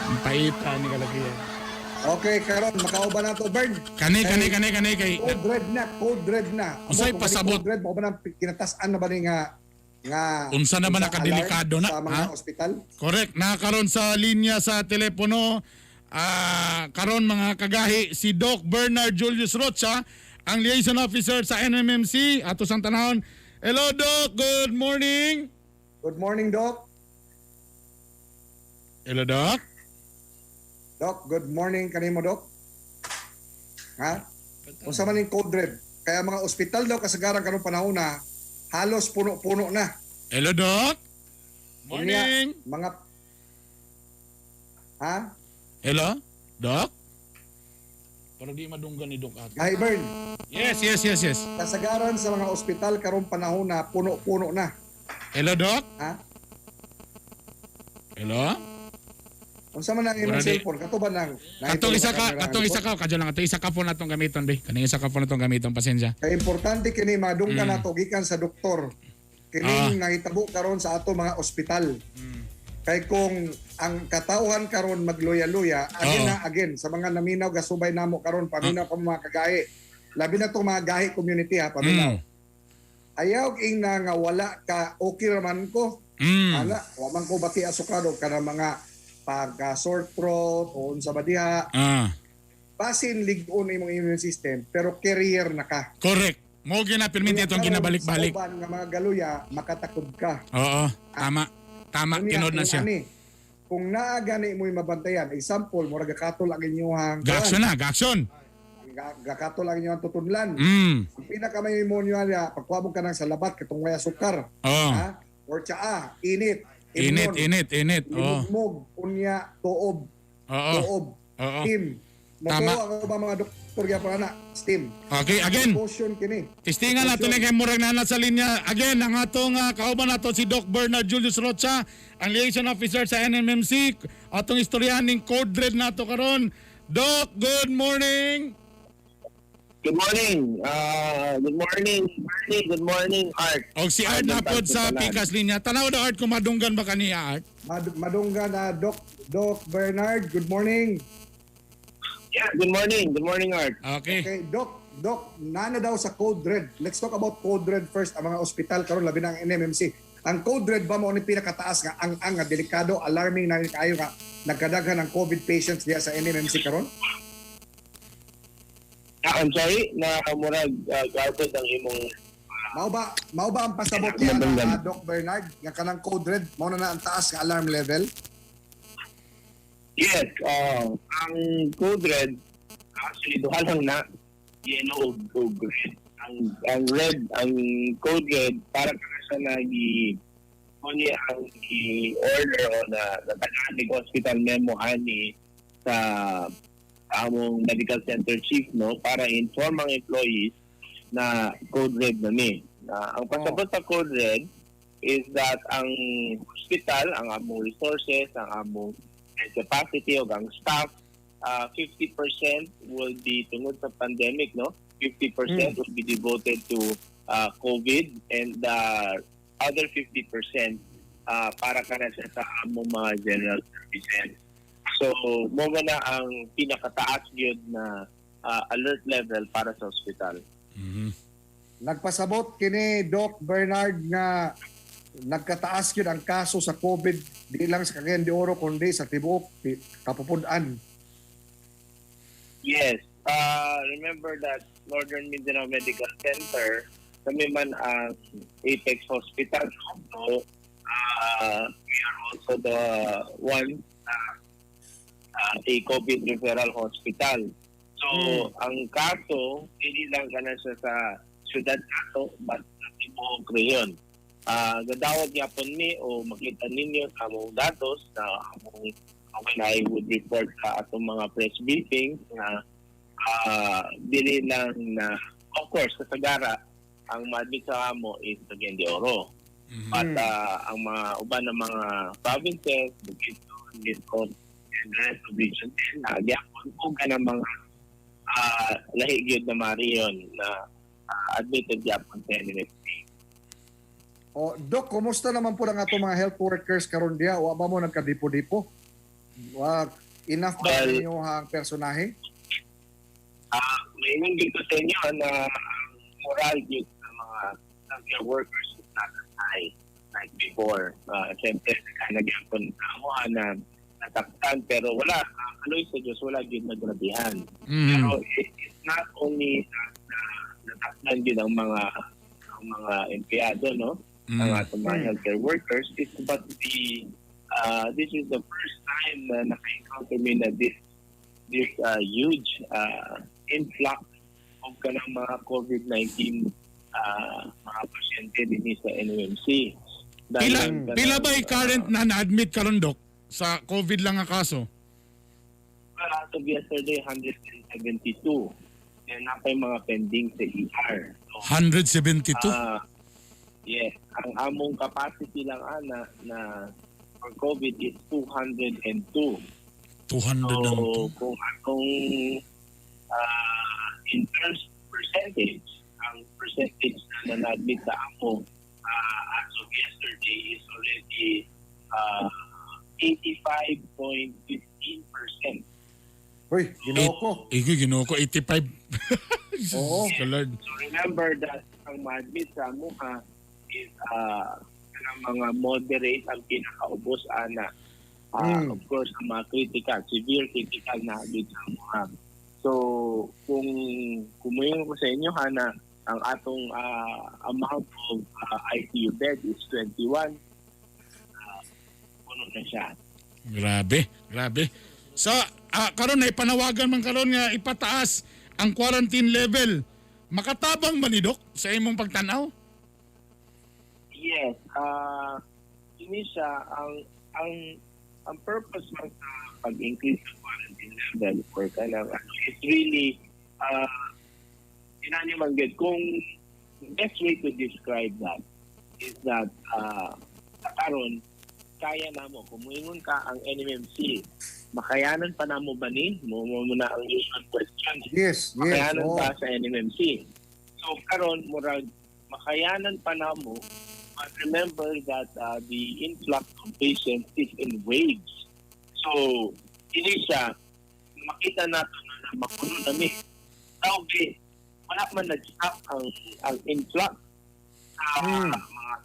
Paita ni kalakihan. Okay, karon makauban na to, Bern. Kani kani kani kani kay Code red na, code red na. Unsay Amo, kung pasabot? Code red, mao ba nang kinatas-an na ba ni nga nga Unsa na ba unsa nakadelikado alarm na, sa mga ha? Ospital? Correct. Nakaroon sa linya sa telepono karon, mga kagahi, si Doc Bernard Julius Rocha, ang liaison officer sa NMMC ato sang tanahon. Hello, Doc, good morning. Good morning, Doc. Hello, Doc. Doc, good morning kanimo, Doc. Ha? Unsa man ning code red? Kaya mga ospital daw kasagaran karong panahon na halos puno-puno na. Hello, Doc. Unya, Morning. Mga Ha? Hello, Doc. Pero di madunggan ni Doc ato. Gahi, Bern, Yes. kasagaran sa mga ospital karong panahon na puno-puno na. Hello, Doc. Ha? Hello? Unsa man ang imong Wala di. Cellphone? Kato ba nang Katong isa ka, katong isa ka, kadyo lang, katong isa ka phone natong gamiton be. Kaning isa ka phone natong gamiton, pasensya. Kay importante kini madunggan nato gikan sa doktor. Kining nahitabo karon sa ato mga ospital. Kay kung ang katawhan karon magluya-luya, again na again sa mga naminaw gasubay namo karon, paminaw ka mga kagahi. Labi na tong mga gahi community ha, paminaw. Ayaw ing na nga wala ka, okay raman ko. Ala, wa man ko bati asukar o kana mga pagka sore throat o unsa ba diha. Basin lig-on imong immune system pero carrier na ka. Correct. Mo gina pirminti itong Karon, ginabalik-balik. sa uban nga mga galuya, makatakod ka. Oo, tama. Tama, Unya, tinod na kung siya. ani, kung naa gani mo'y mabantayan, example, mura gakatol ang inyong Gaaksyon na, gaaksyon. Gakatol ang inyong tutunlan. Ang pinaka may mo niya, pagkuha mo ka ng salabat katong may asukar, Oo. ha? Or tsaa, init, Init, imnon, init, init. Oo. Limugmog, unya, tuob, tuob, steam. Tama. Motuo ang ubang mga doktor gyapon ana, steam. Okay, again. Caution kini. Testingan nato ni kay murag na sa linya. Again, ang atong kauban nato si Doc Bernard Julius Rocha, ang liaison officer sa NMMC. Atong istoryahan ning code red nato karon. Doc, good morning. Good morning. Good morning, Bernie. Good morning, Art. Og si Art Art, napod sa Tanan. Pikas linya. Tanaw na, Art, kung madunggan ba kaniya, Art? Madungga na, Doc Doc Bernard, good morning. Yeah, good morning. Good morning, Art. Okay. Okay, Doc, Doc, nana daw sa code red. Let's talk about code red first ang mga ospital karon, labi na ang NMMC. Ang code red ba mao ni pinakataas nga ang nga delikado, alarming na kaayo nga nagkadaghan ang COVID patients diya sa NMMC karon? Ah, I'm sorry na murag garbled ang imong Mao ba ang pasabot niya na, Doc Bernard, nga kanang code red mao na na ang taas nga alarm level? Yes, ang code red actually duha lang na, yellow ug red. Ang red, ang code red para ka sa nagi kuni ang i-order o na natagaan hospital memo ani sa among medical center chief, no, para inform ang employees na code red na mi. Na ang pasabot sa code red is that ang hospital, ang among resources, ang among capacity o ang staff, 50% will be tungod sa pandemic, no? 50% will be devoted to COVID and the other 50% para ka na siya sa among mga general services. So, mo na ang pinakataas gyud na alert level para sa ospital. Nagpasabot kini, Doc Bernard, nga nagkataas yun ang kaso sa COVID di lang sa Cagayan de Oro kundi sa tibuok kapupud-an. Yes. Remember that Northern Mindanao Medical Center, kami man ang Apex Hospital. So, we are also the one a COVID referral hospital. So, ang kaso, hindi lang ka na siya sa syudad nato, but sa tibuok rehiyon. Gadawat gyapon mi o makita ninyo sa among datos na among when I would report sa atong mga press briefing na dili lang na, of course, sa Sagara ang ma-admit sa amo is Cagayan de Oro. But ang mga uban ng mga provinces, Bukidnon, Luzon, and the rest of Region 10 na gyapon og kanang mga lahi gyud na mga rehiyon na admitted gyapon sa NMMC. O Doc, kumusta naman po ang atong mga health workers karon diya? Wa ba mo nagkadipo-dipo? Wa enough ba Well, ninyo ang personahe? Maingon gyud ko sa inyo na ang moral gyud sa mga healthcare workers is not as high like before. Siyempre, nagyapon amo na nataktan, pero wala, kaloy sa Diyos, wala gyud nagrabihan. Pero it's not only that na nataktan gyud ang mga empleyado, no? Ang atong mga healthcare workers, it's but the this is the first time na naka-encounter mi na this this huge influx of kanang mga COVID-19 mga pasyente dinhi sa NMMC. Pila, Dahil kanang, pila ba yung current na na-admit karon, Dok, sa COVID lang nga kaso? Well, as of yesterday, 172. Then napay mga pending sa ER. So, 172? Yes. Ang among capacity lang ana na for COVID is 202. 202. So, kung atong in terms of percentage, ang percentage na na-admit sa amo as of yesterday is already 85.15%. Uy, Ginoo ko. Igoy, Ginoo ko, 85. Oo. Diyos ko, Lord. So remember that ang ma-admit sa amuha is kanang mga moderate ang pinakaubos ana. Of course, ang mga critical, severe critical na admit sa amuha. So kung kumuyon ko sa inyo ha na ang atong amount of ICU bed is 21, puno na siya. Grabe, grabe. So, karon ay panawagan man karon nga ipataas ang quarantine level. Makatabang ba ni, Dok, sa imong pagtanaw? Yes, ini siya ang purpose man sa pag-increase ng quarantine level or kanang ano is really inani man gyud kung the best way to describe that is that sa karon kaya namo, kung muingon ka ang NMMC, makayanan pa namo ba ni mo na ang usual question? Yes. Makayanan Oo. pa sa NMMC? So karon murag makayanan pa namo, but remember that the influx of patients is in waves. So ini siya makita nato na mapuno na mi. Okay, wala man nag-stop ang influx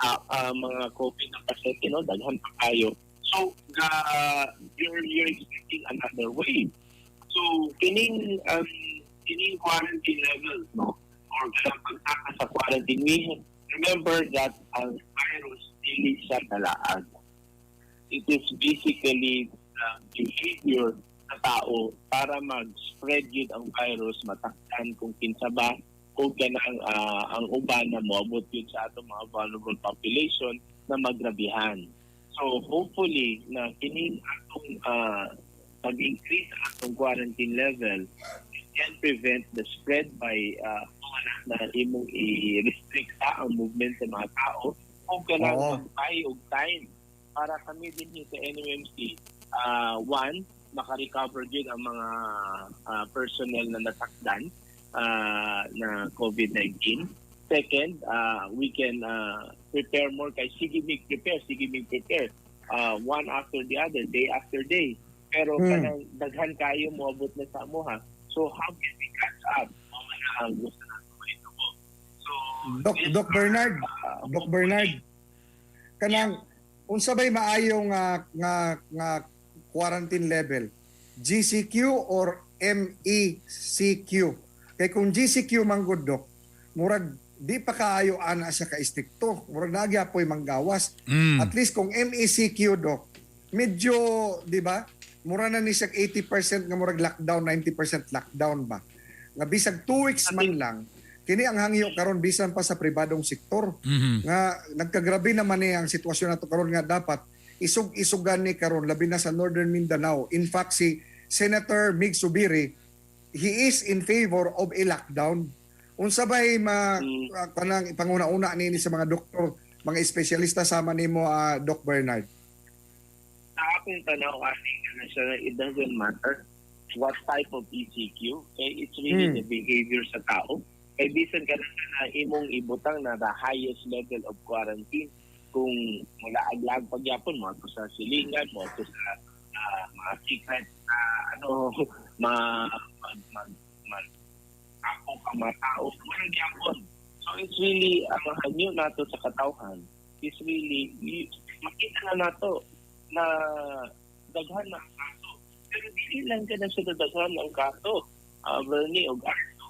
sa mga COVID na pasyente, no? Daghan pa kayo. So you're expecting another wave. So kining quarantine levels, no, or kanang pagtaka sa quarantine, we remember that ang virus dili siya dalaag. It is basically the behavior sa tao para mag-spread yun ang virus, matakdan kung kinsa ba o kanang ang uban na moabot yun sa atong mga vulnerable population na magrabihan. So hopefully na kining atong pag-increase sa atong quarantine level can prevent the spread by na imong i-restrict sa ang movement sa mga tao o kanang mag-buy og time para kami din sa NMMC, one, maka-recover din ang mga personnel na natakdan na COVID-19. Second, we can prepare more kay sige mig prepare, sige mig prepare one after the other, day after day. Pero kanang daghan kayo moabot na sa amoha. So how can we catch up? Mao man na ang gusto nato mahitabo. So Doc, this, Doc Bernard, Doc Bernard, kanang unsa bay maayong nga quarantine level? GCQ or MECQ? Kay kung GCQ man gud, Doc, murag di pa kaayo ana siya ka istrikto. Murag nagyapoy manggawas. At least kung MECQ, Doc, medyo, di ba? Mura na ni siya 80% nga murag lockdown, 90% lockdown ba? Nga bisag 2 weeks man lang, kini ang hangyo karon bisan pa sa pribadong sektor nga nagkagrabe naman ni ang sitwasyon nato karon nga dapat isug-isugan ni karon, labi na sa Northern Mindanao. In fact, si Senator Mig Zubiri, he is in favor of a lockdown. Unsa bay ma kanang panguna-una nini sa mga doktor, mga espesyalista sama nimo, Doc Bernard? Sa akong tanaw, ani na siya, it doesn't matter what type of ECQ. Okay? It's really the behavior sa tao. Kay bisan ka na na imong ibutang na the highest level of quarantine, kung mulaag-lag pagyapon mo sa silingan mo sa mga secret na ano, ma mag mag mag ako ka mga tao, wala gyapon. So it's really ang hangyo nato sa katawhan is really makita na nato na daghan na ang kaso. Pero dili lang ka na siya daghan ang kaso, Bernie og Arno.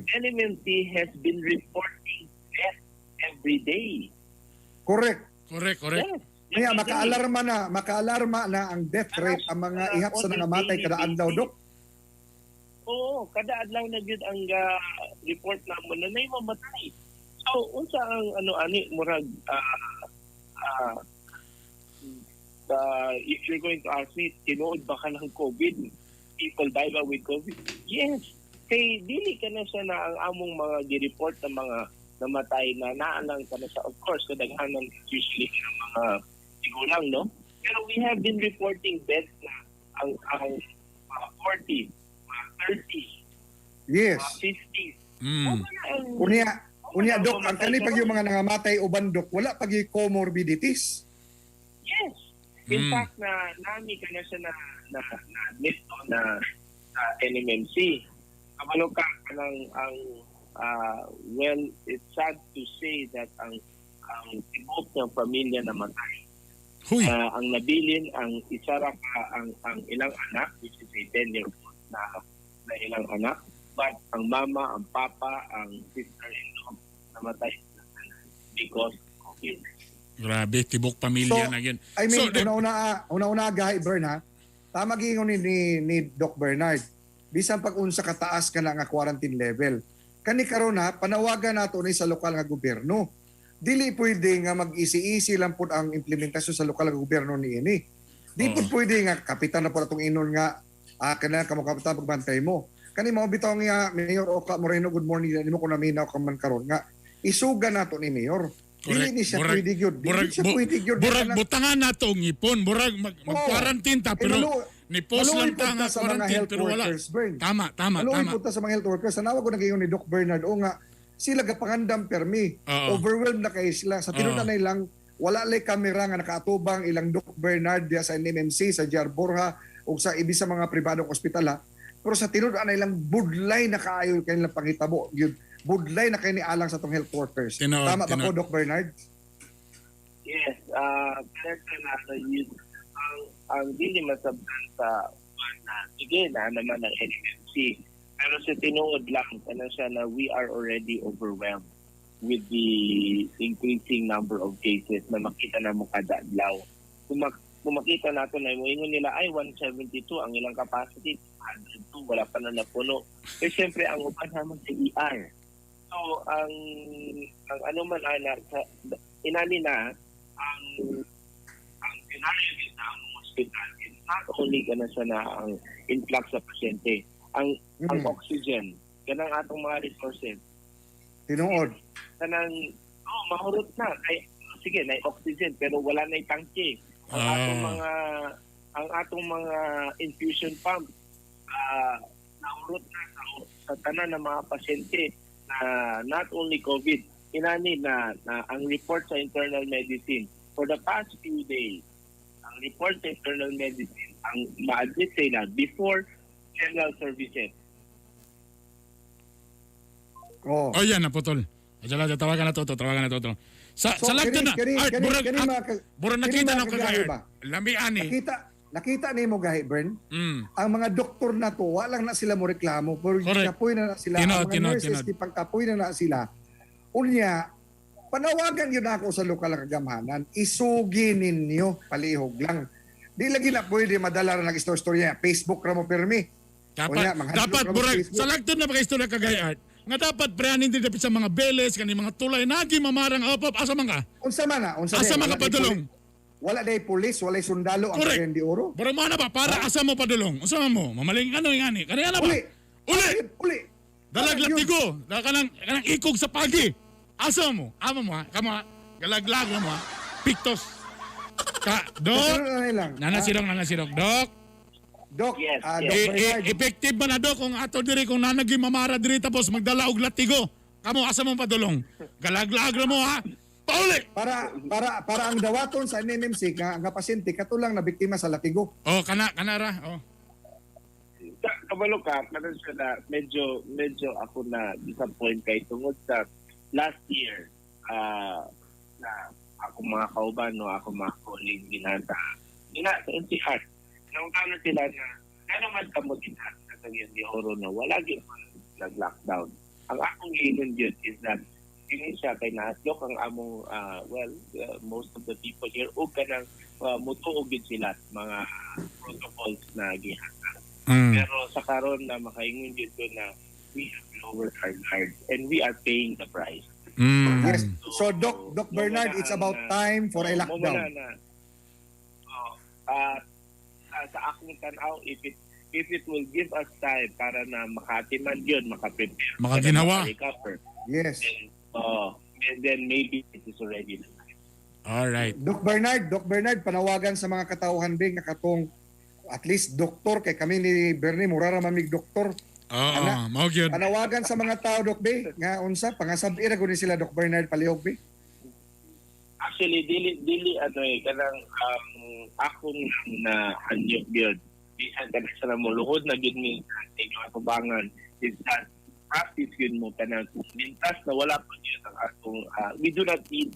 NMMC has been reporting death every day. Correct. Correct, correct. Yes. Kaya Every day. makaalarma na ang death rate, ang mga ihap sa nangamatay kada adlaw, Dok. Oo, kada adlaw na gyud ang report namo na nay mamatay. So unsa ang ano ani, murag if you're going to ask me, tinuod ba ka ng COVID? People die ba with COVID? Yes. Kay dili ka na siya na ang among mga gi-report na mga namatay na naalang ka na siya. Of course, kadaghanan usually ng mga tigulang, no? Pero we have been reporting deaths na ang mga 40, mga 30, mga 50. Unya, unya, Dok, ang kani pag yung mga nangamatay uban, Dok, wala pag yung comorbidities. Yes. In fact, na nami ka na siya na admit, no, na sa NMMC. Kabalo ka kanang ang well, it's sad to say that ang tibok ng pamilya namatay. Huy. Ang nabilin ang isa ra ka ang ilang anak, which is a 10 year old na ilang anak, but ang mama, ang papa, ang sister-in-law, namatay sila because of COVID. Grabe, tibok pamilya So, na yun. I mean, So, una-una, una-una gahi, Bern, ha? Tama giingon ni Doc Bernard. Bisan pag unsa kataas ka na nga quarantine level. Kani karon ha, panawagan nato ni sa lokal nga gobyerno. Dili pwede nga mag-easy-easy lang pud ang implementasyon sa lokal nga gobyerno niini. Di pud pwede nga kapitan na pud atong inon nga kana kamo kapitan, pagbantay mo. Kani mao bitaw nga, Mayor Oka Moreno, good morning nimo kung naminaw ka man karon nga isuga nato ni Mayor. Dili ni siya pwede gyud. Dili siya pwede gyud. Murag Kanang- butangan nato ang ngipon, murag mag-quarantine ta Eh, pero ni post maluoy lang ta pud nga ta sa mga quarantine health pero wala. workers, Bern. Tama, tama, Maluoy tama. pud ta sa mga health workers. Sa nawag ko nagayon ni Doc Bernard o nga sila gapangandam permi. Overwhelmed na kay sila. Sa tinud na ilang wala lay kamera nga nakaatubang ilang Doc Bernard diya sa NMMC, sa JR Borja o sa ibi sa mga pribadong ospital ha. Pero sa tinud na ilang budlay na kaayo kanilang panghitabo. Yun, budlay na kay ni alang sa tong health workers. Tinuod, Tama ba ko, tinuod. Doc Bernard? Yes, pero na yun, ang dili masabtan sa na sige na naman ang NMMC. Pero sa tinuod lang, kana siya na we are already overwhelmed with the increasing number of cases na makita na mo kada adlaw. Kung makita nato na moingon nila ay 172 ang ilang capacity, 102 wala pa na napuno. Pero siyempre ang uban naman sa ER. So ang ano man ana sa inani na ang scenario is na ang hospital is not only kana siya na ang influx sa pasyente, ang oxygen, kanang atong mga resources, Tinuod. Kanang oh, mahurot na kay sige na oxygen pero wala na tangke. Ang atong mga infusion pump, nahurot na sa tanan ng mga pasyente na not only COVID. Inani na ang report sa internal medicine for the past few days, ang report sa internal medicine, ang ma-admit sila before general services. Oh. Oh, yan naputol. Diyan lang, tawagan na to, tawagan na to. Sa So, sa lagto na, Art, murag, murag kini nakita mga na ko kagahi kay Art. ba? Lamian eh. Nakita nimo gahi, Bern, ang mga doktor na to, wala lang na sila mo reklamo, pero kapoy na na sila. Tinod, Ang mga tinod, nurses, tinod. gipangkapoy na na sila. Unya, panawagan yun ako sa lokal na kagamhanan, isugi ninyo, palihog lang. Di lagi na pwede madala na nag-istorya. Facebook ra mo pirmi. Dapat, Unya, manghadlok dapat, ra mo murag, Facebook. sa lagto na pagka-istorya kagay Art, nga dapat preanin din dapat sa mga beles, kani mga tulay, nagi mamarang, op, op, asa man ka? Unsa man na? Unsa Asa day? man ka Wala day padulong? Wala day pulis, wala sundalo ang Correct. Cagayan de Oro. Murag mo na ba? Para asa mo padulong? Unsa man mo? Mamaling ano yung ani? Kani ana ba? Uli! Uli! Uli! Dalag Yun. latigo. Dala kanang ikog sa pagi. Asa mo? Amo mo ha? Kamo ha? Galaglag mo ha? Piktos. Ka, Dok. Kasunod na lang. Nana sirong, nana sirong. Dok. Doc, Yes, yes. Doc Bernard. Effective ba na, Dok, kung ato diri kung nanagi mamara diri tapos magdala og latigo? Kamo asa mo padulong? Galaglag ra mo ha? Pauli. Para ang dawaton sa NMMC nga pasyente katulang na biktima sa latigo. Oh, kana kana ra. Oh. Kabalo ka, karon siya na medyo ako na disappoint kay tungod sa last year na ako mga kauban, no, ako mga colleague ginata. Gina sa NCR. Nang kano sila na ano man kamo din sa Cagayan de Oro na wala gyud man nag-lockdown. Ang akong giingon gyud is that kini siya kay nahadlok ang among well, most of the people here og kanang mutuo gyud sila mga protocols na gihatag. Pero sa karon na makaingon gyud ko na we have lowered our guard and we are paying the price. Yes. So Doc Bernard, it's about time for a Mo lockdown. na, oh, sa akong tan-aw, if it will give us time para na makatiman yun, makaprepare, Makaginhawa. maka-recover, then, oh, and then maybe it is already the time. All right. Doc Bernard, panawagan sa mga katauhan bing nga katong at least doktor kay kami ni Bernie mura ra mamig doktor. Oo, Ana. mao gyud. Panawagan sa mga tao, Doc B, nga unsa pangasab-i ra gud ni sila, Doc Bernard, palihog B. Actually, dili ano eh, kanang akong na hanyo gyud. Bisan kana sa moluhod na gyud mi sa inyong atubangan is that practice gyud mo kanang kung mintas na wala pa gyud ang atong we do not need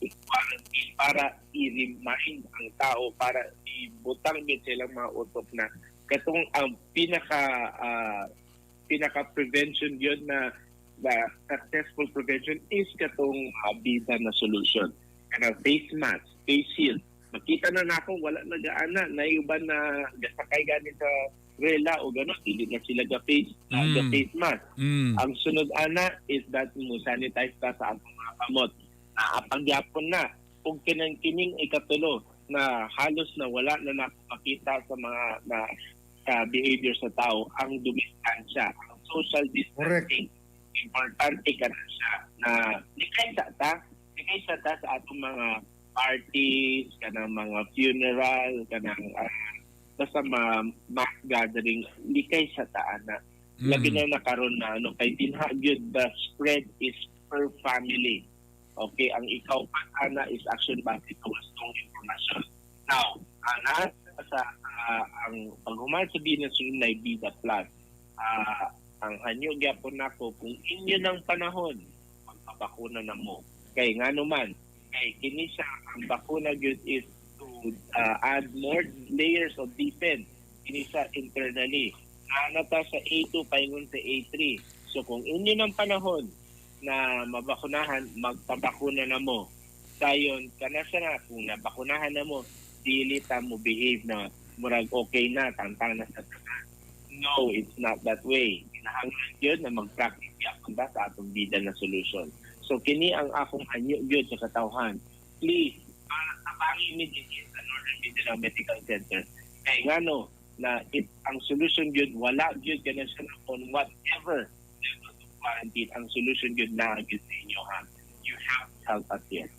to quarantine para i-remind ang tao, para ibutang gyud silang mga utok na katong ang pinaka prevention gyud na the successful prevention is katong bida na solution. Kanang face mask, face shield. Makita na nako wala nagaana na iban na gasakay gani sa rela o gano'n, dili na sila ga face ga face mask. Ang sunod ana is that mo sanitize ta sa atong mga kamot. Naapagyapon na. Ug kinang kining ikatulo na halos na wala na nakakita sa mga na sa behavior sa tao, ang dumistansya, ang social distancing. Importante ka na siya na likay sa ta sa atong mga parties, kanang mga funeral, kanang basta mga mass gathering, likay sa ta ana. Labi na nakaron na ano kay dinha gyud the spread is per family. Okay, ang ikaw pa ana is action based towards tong information. Now, ana sa ang paghuman sa na sunay Bida Plus, ang hanyo gyapon nako kung inyo ng panahon magpabakuna na mo. Kay ngano man, kay kini siya ang bakuna gyud is to add more layers of defense kini siya internally. Ana ta sa A2 paingon sa A3. So kung inyo ng panahon na mabakunahan, magpabakuna na mo. Dayon kana siya na kung nabakunahan na mo, dili ta mo behave na murag okay na, tangtang na sa tanan. No, it's not that way. Kinahanglan yun na mag-practice gyapon ta sa atong bida na solution. So kini ang akong hanyo gyud sa katawhan. Please, tabangi mi dinhi sa Northern Mindanao Medical Center. Kay ngano na it, ang solution gyud wala gyud kana siya na on whatever level of quarantine, ang solution gyud na gyud sa inyo ha. You have to help us here.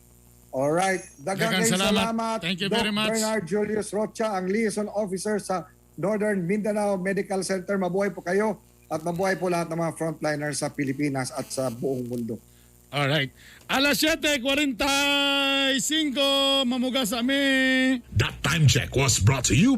All right. Daghang Daghang salamat. Salamat. Thank you Doc very much. Bernard Julius Rocha, ang liaison officer sa Northern Mindanao Medical Center. Mabuhay po kayo at mabuhay po lahat ng mga frontliners sa Pilipinas at sa buong mundo. Alright. Alas 7:45, mamugas ami. That time check was brought to you by